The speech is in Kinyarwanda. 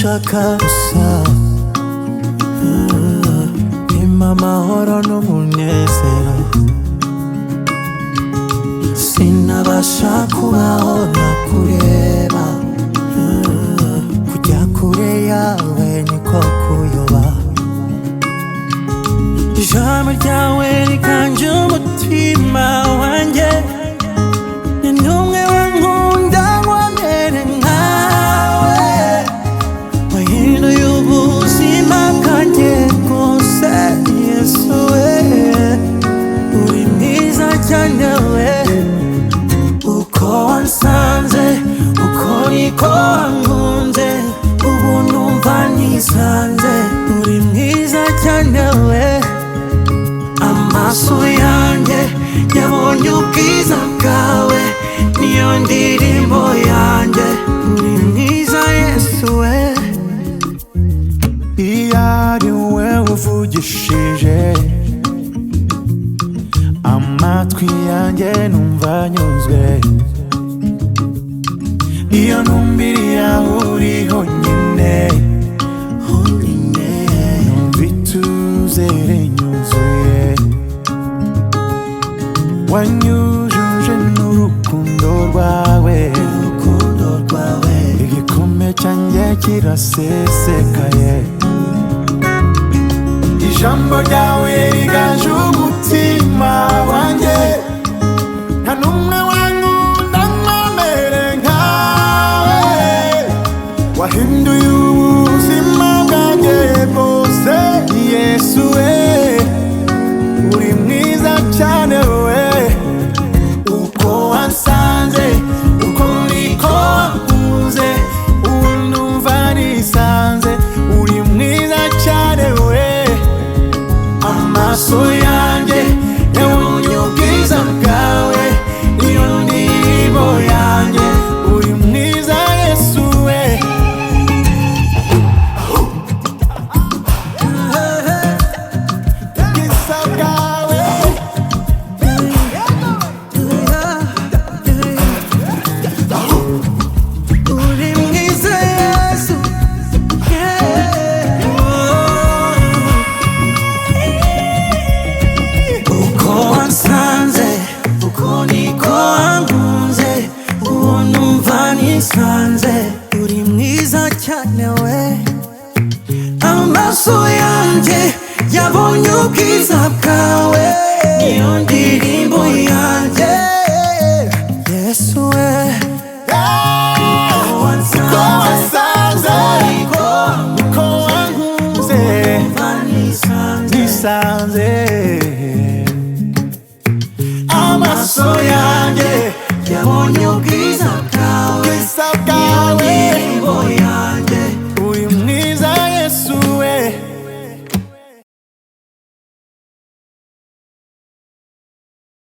Nshaka gusa impa amahoro n'umunezero. Sinabasha kubaho nakureba. Kujya kure yawe niko kuyoba. Ijambo ryawe riganje umutima wanjye, ni n'umwe wankunda nkomere nkawe. Wahinduye ubuzima bwanjye bwose, Yesu we, uri mwiza cyane we. Uko wansanze uko niko wankunze, ubu numva nisanze. Uri mwiza cyane we. Amaso yanjye yabonye ubwiza bwawe, niyo ndirimbo yanjye. Uri mwiza Yesu we. Iyo ari wowe uvugishije amatwi yanjye, numva anyuzwe. Iyo numviriye aho uri honyine, honyine, numva ituze rinyuzuye. Wanyujuje n'urukundo rwawe, urukundo rwawe, igikombe cyanjye kirasesekaye. Ijambo ryawe riganje umutima wanjye, nta n'umwe wankunda nkomere nkawe. Wahinduye ubuzima bwanjye bwose, Yesu we, uri mwiza cyane we. Uko wansanze uko niko wankunze, ubu numva nisanze. Uri mwiza cyane we. Amaso yanjye yabonye ubwiza bwawe, niyo ndirimbo yanjye. Uri mwiza Yesu we. Ubwiza bwawe. Uri mwiza Yesu, yeah. Uko wansanze uko niko wankunze, ubu numva nisanze. Uri mwiza cyane we. Amaso yanjye yabonye ubwiza bwawe, niyo ndirimbo yanjye. Yesu we. Uko wansanze uko wankunze, nisanze. Amaso yanjye yabonye ubwiza.